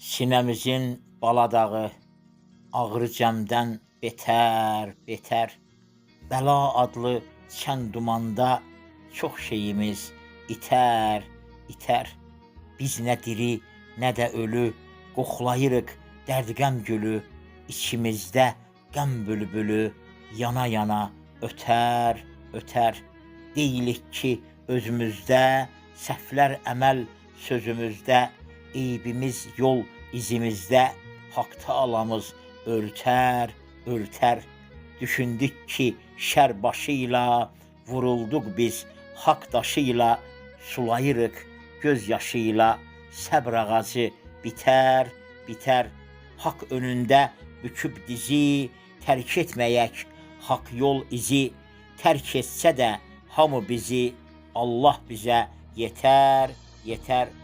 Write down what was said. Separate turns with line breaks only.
Sinəmizin baladağı ağrı cəmdən betər, betər. Bəla adlı çən dumanda çox şeyimiz itər, itər. Biz nə diri, nə də ölü qoxlayırıq dərd-qəm gülü. İçimizdə qəm bülbülü yana-yana ötər, ötər. Deyilik ki, özümüzdə səhvlər əməl sözümüzdə, eybimiz yol izimizdə, Haqq Taalamız örtər, örtər. Düşündük ki, şər başıyla vurulduq biz haqq daşıyla, sulayırıq göz yaşıyla, səbr ağacı bitər, bitər. Haqq önündə büküb dizi, tərk etməyək haqq yol izi, tərk etsə də hamı bizi, Allah bizə yetər, yetər.